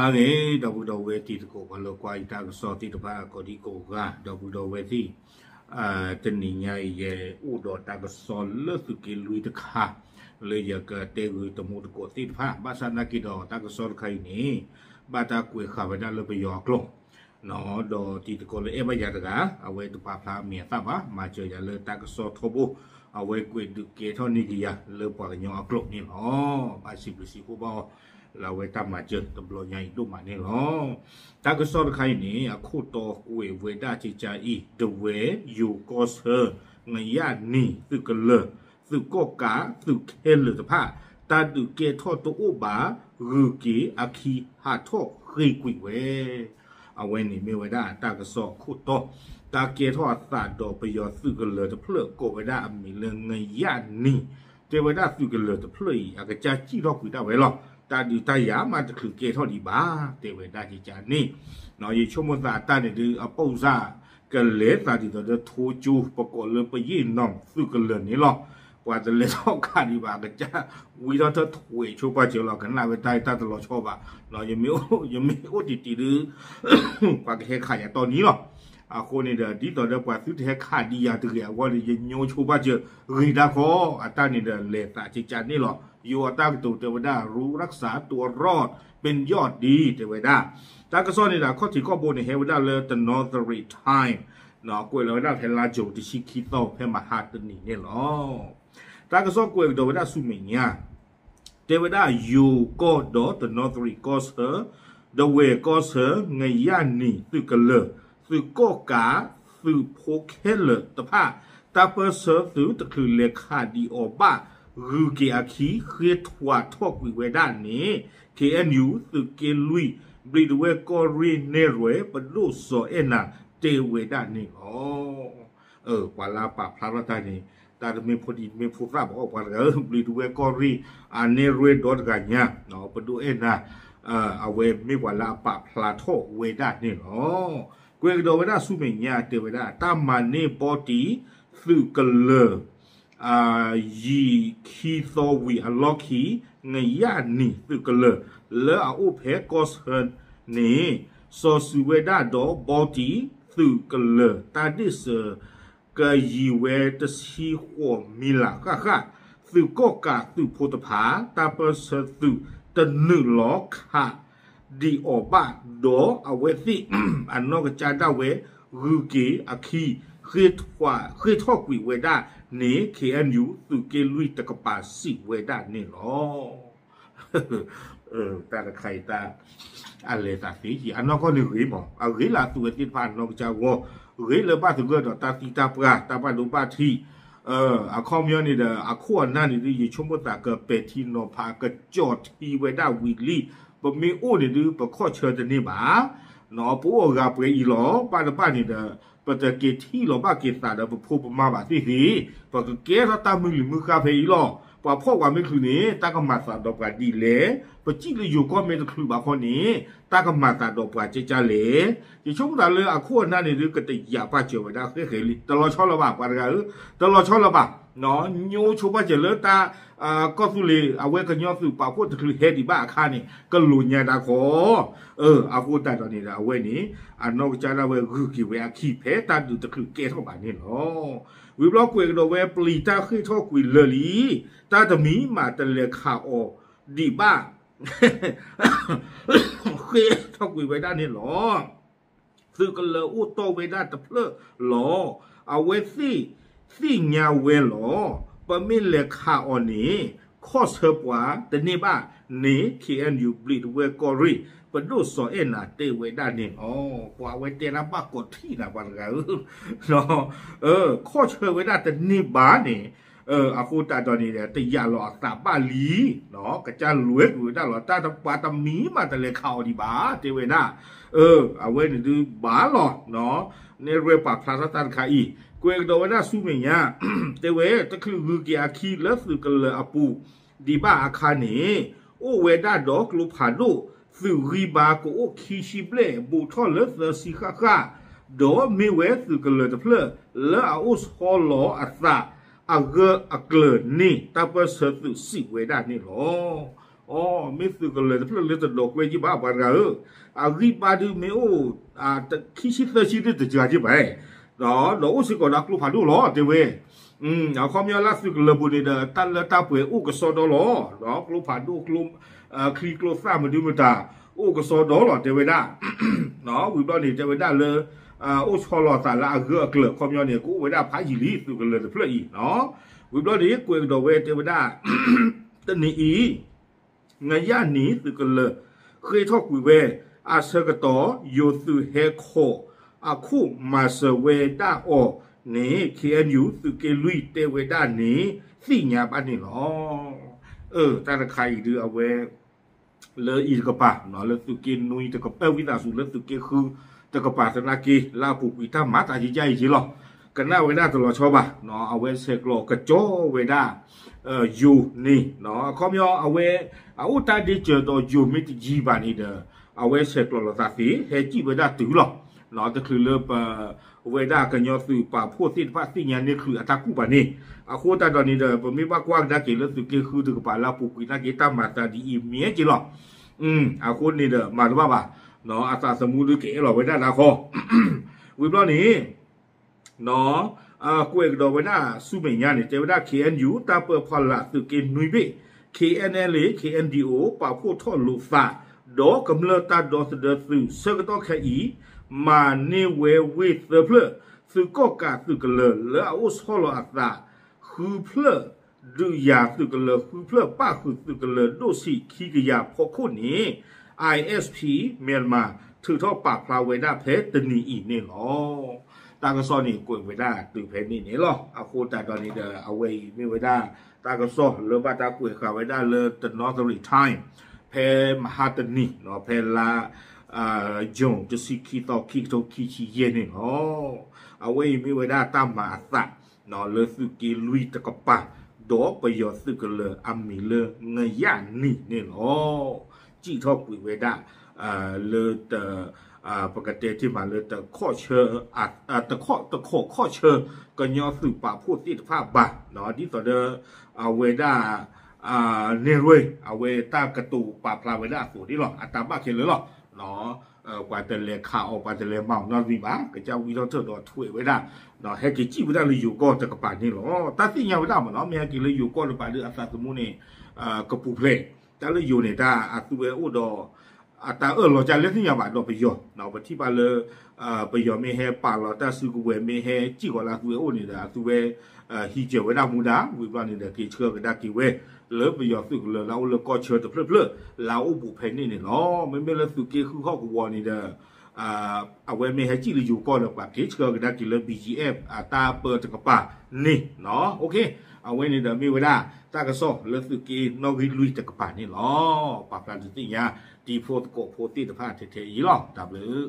အဂ့ၢ် ဒီပုၢ်ဒီဝဲၢ်တံၤသကိး ပှၤလၢကွၢ်ယတၢ်ကစီၣ်သ့ၣ်တဖၣ် ကိးဒံကိးဂၤ ဒီပုၢ်ဒီဝဲၢ်သ့ၣ်, တနံၤညါအံၤ ယအိၣ်ဒီးတၢ်ကစီၣ်လၢသုးက့လွံၢ်တခါ လၢယကတဲဂုာ်တမူတကိးသ့ၣ်တဖၣ် ဘၣ်ဆၣ်သနာ်က့ဒီး တၢ်ကစီၣ်တခါအံၤန့ၣ် ဘၣ်တၢ်ကွဲးဃာ်ဝဲဒၣ်လၢပယီၤအကျိာ် ဒီးတံၤသကိးလၢအဲၣ်ဘၣ်ယၤတဂၤ အဝဲတပာ်ဖျါအမံၤအသၣ်ဘၣ် မၤစၢၤယၤလၢတၢ်ကစီၣ်ထီဘိ အဝဲကွဲးဒုးကဲထီၣ်န့ၢ်က့ၤယၤလၢပှၤကညီအကျိာ်န့ၣ်လီၤ. ဘၣ်စံးဘျုးစံးဖှိၣ်ဘၣ်အီၤ လၢအဝဲတၢ်မၤစၢၤတဘျီညါအံၤဒိၣ်မးန့ၣ်လီၤ. တၢ်ကစီၣ်တခါအံၤန့ၣ် အခိၣ်တီကွဲးဝဲဒၣ်ကကါအံၤ ဒဝဲၢ်ယိၤကီၢ်ဆၢ ငရၣ်နံၤ သုးကလၢၤ သုးကီၣ်ကး သုးခဲလၢာ်တဖၣ် တၢ်ဒုးကဲထီၣ်တအိၣ်ဘၣ် ဂုၤက့ၤအခံဟးထီၣ်ဃ့ကွံာ်ဝဲ အဝဲန့ၣ်မ့ၢ်ဝဲဒၣ်တၢ်ကစီၣ်အခိၣ်တီ, တၢ်ကဲထီၣ်အသးဒီးပယီၤသုးကလၢၤတဖျၢၣ် ကိးဝဲဒၣ်အမံၤလၢငရၣ်နံၤ, တဲဝဲဒၣ်သုးကလၢၤတဖျၢၣ်အံၤ အကစၢ်စံၣ်ထီၣ်ကွံာ်ဒၣ်ဝဲလီၤ. တၢ်ဒုးတၢ်ယၤမးတချုးကဲထီၣ်ဒံးဘၣ် တဲဝဲဒၣ်ကကါန့ၣ်, ယဆိကမိၣ်သးအတၢ်န့ၣ်ဒုး အပိၢ်စၢ်ကလဲၤသးဒ်သိးဒီးထိကၠိ ပကိးလၢပယ့ၣ်နီၢ်သုးကလၢၤန့ၣ်လီၤ. ပှၤတလဲၤထီၣ်ခးဒံးဘၣ် အကစၢ်ဝံထီၣ်ထၢၣ်ထွဲးဆိပာ်စၢၤလီၤ. ကနၣ်ဝဲတၢ်တၢ်တလီၤဆီဘၣ်, ယမ့ၢ်အိၣ်တံၢ်တံၢ်ဒုး ပှၤကဟဲခးယၤတီနံၤလီၤ. အဃိန့ၣ်ဒီး ဒ်သိးဒီးပှၤသုတဟဲခးဒံးယၤတဂ့ၤအဂီၢ်န့ၣ် ယညိဆိပာ်စၢၤဂ့ၤတၢ်ခီ အတၢ်န့ၣ်ဒီးလဲၤသးကကါန့ၣ်လီၤ. ယိၤအတၢ်ကတိၤတဲဝဲဒၣ် ရူရၢ်စၢ် တရီၣ်ပညိၣ်ဒံ တဲဝဲဒၣ်. တၢ်ကစီၣ်န့ၣ်ဒီး အခီၣ်ထံးခီၣ်ဘိန့ၣ် ဟဲဝဲဒၣ်လၢ တနီသရံး time ကွဲးလီၤဝဲဒၣ်ဖဲလါယိၤတဆံခံသီ ဖဲမဟါတနံၤန့ၣ်လီၤ. တၢ်ကစီၣ်ကွဲးကဒီးဝဲဒၣ်ဆူမဲာ်ညါ တဲဝဲဒၣ်ယိၤကီၢ်ဒီးတနီသရံးကီၢ်ဆၢ, ဒဝဲၢ်ကီၢ်ဆၢ, ငရၣ်နံၤသုးကလၢၤ, သုးကီၣ်ကး, သုးဖိခဲလၢာ်တဖၣ် တၢ်ပၢၢ်ဆၢသုးတချုးလဲၤခးဒံးအီၤဘၣ် ဂုၤက့ၤအခံ ဃ့ထွဲးထီၣ်ကွံာ်ဝဲဒၣ်န့ၣ် ခ့ၣ်အဲၣ်ယူၣ် သုးက့လွံၢ် ဘျံးဒဝဲၢ်ကီၢ်ရ့ၣ်နဲၣ်ရွဲၣ် ပဒိၣ်စီၤအဲၣ်နၤ တဲဝဲဒၣ်န့ၣ်လီၤ. ပှၤလၢအပာ်ဖျါထီၣ်တၢ်န့ၣ် တၢ်တမ့ၢ်ဖိဒံတမ့ၢ်ဖိသၣ်ဘၣ် ပှၤတဂၤဧၢ, ဘျံးဒဝဲၢ်ကီၢ်ရ့ၣ် အနဲၣ်ရွဲၣ်ဒီတဂၤညါ ပဒိၣ်အဲၣ်နၤ အဝဲမ့ၢ်ပှၤလၢအပာ်ဖျါထီၣ်ဝဲဒၣ်န့ၣ်လီၤ. ကွဲးကဒီးဝဲဒၣ်ဆူမဲာ်ညါ တဲဝဲဒၣ် တၢ်မၤန့ၢ်ဘီတံၢ်သုးကလၢၤ ယံာ်ခံသီဝံၤအလီၢ်ခံ ငရၣ်နံၤသုးကလၢၤ လၢအအိၣ်ဖဲကီၢ်ဆၢန့ၣ် စီၤစုၤဝဲဒၣ်ဒီးဘီတံၢ်သုးကလၢၤ တၢ်ဒ့ၣ်စၢၤ ကယံၤဝဲတဆံဃိးမံလးဃၣ်ဃၣ်, သုးကီၣ်ကးသုးဖိတဖၣ် တၢ်ပၢၢ်ဆၢသုးတနုာ်လီၤခးဒံးအီၤဘၣ် ဒီးအဝဲသ့ၣ် အနီၢ်ကစၢ်ဒၣ်ဝဲ ဂုၤက့ၤအခံ ဃ့ထွဲး ဃ့ထီၣ်ကွံာ်ဝဲဒၣ်န့ၣ် ခ့ၣ်အဲၣ်ယူၣ် သုးက့လွံၢ်တကပၤစံးဝဲဒၣ်န့ၣ်လီၤ. တၢ်တခါအံၤတၢ် အလဲၤသးသ့ အနီၢ်ကီၢ်န့ၣ်ဂ့ၤမး အဂ့ၤလၢအသုးဝဲသ့ၣ်တဖၣ်အနီၢ်ကစၢ်ဂီၢ် ဂ့ၤလၢဘၣ်သဂၢၢ်ဒီးတၢ်သံတၢ်ပှၢ် တၢ်ဘၣ်ဒိဘၣ်ထံး အခီပညီန့ၣ်ဒီး အခိၣ်အနၢ်န့ၣ်ဒုး ယဆိကမိၣ်သးကပဲာ်ထံနီၤဖး ကကၠီၣ်ထံဝဲဒၣ်ဝံၤလံ ပမ့ၢ်အိၣ်န့ၣ်ဒုး ပခီၣ်ဆၢတန့ၢ်ဘၣ် ပအိၣ်အဂၤပှဲၤအံၤလီၤ ဘၣ်တဘၣ်န့ၣ်ဒီး ပတက့ၤထံၣ်လီၤဘၣ်က့ၤသးဒီးပဖိပမါဘၣ်သ့ၣ်သ့ၣ် ပကကဲထီၣ်တၢ်မုၢ်လံၤမုၢ်ဃၢ်ဖဲအံၤလီၤ. ပှၤဖှီၣ်ပှၤမ့ၢ်ချုးန့ၣ် တၢ်ကမၤသးဒီးပှၤဒ်လဲၣ် ပစံၣ်လၢယိၤကီၢ်မ့ၢ်တချုးဘၣ်ခီန့ၣ် တၢ်ကမၤသးဒီးပှၤကကၢ်လဲၣ်. ယဆိကမိၣ်သးလၢအခိၣ်အနၢ်န့ၣ်ဒုး ကတယာ်ပာ်စၢၤဝဲဒၣ်ဃဲဃဲလံ တလီၤဆီလၢၤဘၣ် ပှၤတဂၤဧၢ တလီၤဆီလၢၤဘၣ် ညိဆိပာ်စၢၤလၢတၢ် ကီၢ်သူလ့ၤ အဝဲကညီသုးပာ်ဖှိၣ်တချုးဟဲဒံးဘၣ်အခါန့ၣ် ကလိာ်ညါတၢ်ခီ အဃိသတးဒီးန့ၣ်ဒီး အဝဲန့ၣ် အနီၢ်ကစၢ်ဒၣ်ဝဲဂုၤက့ၤဝဲအခံဖဲတၢ်ဒုးတချုးကဲထီၣ်ဘၣ်န့ၣ်လီၤ. ဝံၤဘျီကွဲးကဒီးဝဲပျံၤတၢ်ဃ့ၢ်ထီၣ်ကွံာ်လၢာ်လံ တၢ်တမံၤမးတလဲၤခးအီၤဒံးဘၣ် ဃ့ၢ်ထီၣ်ကွံာ်ဝဲဒၣ်န့ၣ်လီၤ. သုးကလၢၤအိၣ်တီၢ်ဝဲဒၣ်တဖျၢၣ်လီၤ. အဝဲသ့ၣ်သ့ၣ်ညါဝဲလီၤ. ပမ့ၢ်လဲၤခးအီၤန့ၣ် ခီၣ်ဆၢပှၤတန့ၢ်ဘၣ်န့ၣ် ခ့ၣ်အဲၣ်ယူၣ် ဘျံးဒဝဲၢ်ကီၢ်ရ့ၣ် ပဒိၣ်စီၤအဲၣ်နၤတဲဝဲဒၣ်န့ၣ်လီၤ. ပှၤဝဲတဲဒၣ်ဘၣ်ကိးထံၣ်နၤပှၤတဂၤဧၢ ခီၣ်ဆၢဝဲဒၣ်တန့ၢ်ဘၣ်န့ၣ် အဃိသတးဒီးန့ၣ် တယာ်လီၤအသးဘၣ်လံ ကစၢ်လွဲကွံာ်ဝဲဒၣ်လီၤ တၢ်တပှၤတမံၤမးတလဲၤခးအီၤဒံးဘၣ် တဲဝဲဒၣ် အဝဲန့ၣ်ဒုးဘၣ်လီၤ နဲၣ်ရွဲၣ်ပာ်ဖျါထီၣ်တၢ်တခါအံၤ ကွဲးကဒီးဝဲဒၣ်ဆူမဲာ်ညါ တဲဝဲ တချုးဂုၤက့ၤအခံလၢသုးကလၢၤအပူၤဒံးဘၣ်အခါန့ၣ် အိၣ်ဝဲဒၣ်ဒီးကျိဖးဒိၣ် သုးဂံၢ်ဘါကအိၣ်ခံဆံဘျဲၣ် ဘူးထီၣ်လၢသၢဆံဃၣ်ဃၣ် ဒီးမ့ၢ်ဝဲသုးကလၢၤတဖျၢၣ် လၢအအိၣ်ဆီလီၤအသး အဂၢၢ်အကျၢၤန့ၣ် တၢ်ပၢၢ်ဆၢသုးစံးဝဲဒၣ်န့ၣ်လီၤ. အီ မ့ၢ်သုးကလၢၤတဖျၢၣ်လၢတဒိးကွဲက့ဘၣ် ပှၤတဂၤဧၢ, အဂံၢ်ဘါဒုးမ့ၢ်အိၣ် ခံဆံသၢဆံဒုးတစှၤက့ဘၣ်, ဒီး ဒီးအိၣ်စ့ၢ်ကီးဒီးကျိဖးဒိၣ်လီၤ တဲဝဲ. အခီပညီလၢသုးကလၢၤပူၤန့ၣ်ဒီး တၢ်လၢတၢ်ပှဲၤအိၣ်ကစီဒီလီၤ, ဒီးကျိဖးဒိၣ် ကျိ ချံကျိသၣ်မနုၤမတၤ အိၣ်ကစီဒီလီၤ တဲဝဲဒၣ်. ဝံၤဘျီန့ၣ် တဲဝဲဒၣ်လၢ အိၣ်ဆီလီၤသးလၢအဂၢၢ်အကျၢၤ အခီပညီန့ၣ် ကအိၣ်ဝဲဒၣ်ဖးယံာ်လံ သုးကလၢၤတဖျၢၣ်အံၤ. ဝံၤဘျီန့ၣ် ကွဲးကဒီးဝဲတဲဝဲဒၣ် တနံၤအံၤ နယၣ်နံၤသုးကလၢၤ ဃ့ထီၣ်ကွံာ်ဝဲ အဆၢကတီၢ် ယိၤသုးဟဲခိး အခိၣ်မၤစၢၤဝဲဒၣ်အီၤန့ၣ် ခ့ၣ်အဲၣ်ယူၣ် သုးက့လွံၢ်တဲဝဲဒၣ်န့ၣ် သ့ၣ်ညါဘၣ်န့ၣ်လီၤ. အၢ တၢ်တခါအံၤဒုးအဝဲ လၢအံၤတကပၤ လၢသုးက့နွံတကပၤ ဝံသးစူၤလၢသုးက့ဃုတကပၤသနာ်က့ လၢအပူၤကွံာ်တၢ်မၤတၢ်ယံာ်ယံာ်အံၤလီၤ. ကနၣ်ဝဲဒၣ်တလီၤဆီဘၣ်, အဝဲဆဲးကျိးကကၠီဝဲဒၣ် ယိၤန့ၣ် အခီပညီ အဝဲ အအိၣ်တၢ်ဒ့စၢၤဒီးယိၤမ့ၢ်တယံၤဘၣ်န့ၣ်ဒီး အဝဲဆဲးကျိးလိာ်သးသ့ ဟဲစံၣ်ဝဲဒၣ်တုၤလီၤ. တချုးလၢပ ဝဲဒၣ်ကညီသုးပာ်ဖှိၣ်သ့ၣ်တဖၣ်သ့ၣ်ညါန့ၢ်ချုးအတၢ်ကူၣ်ဘၣ်န့ၣ်, အဃိသတးဒီးန့ၣ်ဒီး ပမ့ၢ်ဘၣ်ကွၢ်ကဒါက့ၤလၢသုးက့ဃုတကပၤလၢအပူၤကွံာ်သနာ်က့ တၢ်မၤသးဒ်အံၤမ့ၢ်က့လီၤ. အဃိန့ၣ်ဒီး မၤတဘၣ်ဘၣ်, အသးသမူဒုးကအဲၣ်လီၤဝဲဒၣ်နၤဃီ ဝံၤဘျီန့ၣ် ကွဲးကဒီးဝဲဒၣ်ဆူမဲာ်ညါန့ၣ် တဲဝဲဒၣ် ခ့ၣ်အဲၣ်ယူၣ် တၢ်ပၢဖီလာ်သုးက့နွံဘ့ၣ်, ခ့ၣ်အဲၣ်အဲလ်အ့ ခ့ၣ်အဲၣ်ဒီအိၣ် ပာ်ဖှိၣ်ထီၣ်လိာ်သး ဒီးကမျၢၢ်တၢ်ဒီသဒၢသုး ဆၢကတီၢ်ခဲအံၤ မၤန့ၢ်ဝဲဝ့ၢ်သၢဖျၢၣ် သုးကီၣ်ကးသုးကလၢၤလၢအအိၣ်ဆီလီၤအသး ဃုဖျၢၣ် ဒုးယၤသုးကလၢၤ ဃုဖျၢၣ် ပၣ်ဃုာ်သုးကလၢၤဒိၣ်ဆံးခံကယၤဖီခိၣ်န့ၣ် ISP Myanmar ထုးထီၣ်ပာ်ဖျါဝဲဒၣ်ဖဲတနံၤအံၤန့ၣ်လီၤ. တၢ်ကစီၣ်န့ၣ်ကွဲးဝဲဒၣ်တုၤဖဲန့ၣ်န့ၣ်လီၤ. အဃိသတးဒီးန့ၣ်ဒီး အဝဲအံၤမ့ၢ်ဝဲဒၣ် တၢ်ကစီၣ်လၢဘၣ်တၢ်ကွဲးဃာ်ဝဲဒၣ်လၢ The Northern Times ဖဲမဟါတနံၤ ဖဲလါ June တဆံခံသီ ခံကထိခံဆံယဲၢ်န့ၣ်လီၤ. အဝဲအံၤမ့ၢ်ဝဲဒၣ်တၢ်မၤအသး လၢသုးက့လွံၢ်တကပၤ ဒီးပယီၤသုးကလၢၤအမံၤလၢနယၣ်နံၤန့ၣ်လီၤ. စံၣ်ထီၣ်ကွံာ်ဝဲဒၣ် လၢ ပကတဲတ့ၢ်မးလၢ တခိးဆၢ တခိး တခိးခီၣ်ဆၢ ကညီသုးပာ်ဖှိၣ်သ့ၣ်တဖၣ်ဘၣ်, ဒ်သိးဒီး အဝဲဒၣ် နဲၣ်ရွဲၣ် အဝဲတၢ်ကတိၤပာ်ဖျါဝဲဒၣ်အသိးန့ၣ်လီၤ. အတၢ်ဘၣ်ခဲလၢာ်လီၤ. ပှၤတလဲၤခးအီၤ ပှၤတလဲၤမၤအီၤနီတမံၤဘၣ်, ကစၢ်ဝံထီၣ်ထၢၣ်ဒီးထွဲးဝဲဒၣ် ဟဲက့ၤစံၣ်ဝဲဒၣ်လၢယိၤကီၢ်တကပၤန့ၣ်လီၤ. တၢ်သ့ၣ်ညါဝဲဒၣ်မးနီၤ, မ့ၢ်ဟဲက့ၤလၢယိၤကီၢ်တကပၤဒီးအသးသမူန့ၣ် ကပူၤဖျဲး, တၢ်လၢယိၤန့ၣ် တၢ်အသုဝဲအိၣ်ဒီး အတၢ်အၢၣ်လီၤကလဲၣ်သ့ၣ်ညါဘၣ်ဒီးပယီၤ, ပထံၣ်ဘၣ်လၢ ပယီၤမ့ၢ်ဟဲပာ်လီၤတၢ်စုကဝဲၤ မ့ၢ်ဟဲစံၣ်ဃီၤလၢအသုဝဲအိၣ်န့ၣ်ဒီး အသုဝဲ ဟံးစၢၤဝဲဒၣ်မူဒါ ဝံၤဘျီန့ၣ်ဒီး က့ၤဆှၢကဒါက့ၤဝဲ လၢပယီၤသုးကလၢၤလၢအအိၣ်လၢကီၢ်ဆၢတဖျၢၣ်ဖျၢၣ် လၢအအိၣ်ဘူးဖဲန့ၣ်န့ၣ်လီၤ. မ့မ့ၢ်လၢသုးက့ဃုဟီၣ်ကဝီၤန့ၣ်ဒီး အဝဲမ့ၢ်ဟဲစံၣ်လၢယိၤကီၢ်ဒီး ပှၤက့ၤဆှၢကဒါက့ၤလၢ ဘီၣ်ကၠံၣ်အဲၣ် အတၢ်ပၢတကပၤန့ၣ်, အဝဲန့ၣ်ဒီးမ့ၢ်ဝဲဒၣ် တၢ်ကစီၣ်လၢသုးက့နီၣ်ဂံၢ်လွံၢ်တကပၤန့ၣ်လီၤ. ပာ်ဖျါဒုးသ့ၣ်ညါ တံၤဖိသကိးဖိသ့ၣ်တဖၣ်ထဲထဲအံၤလီၤ. တၢ်ဘျုး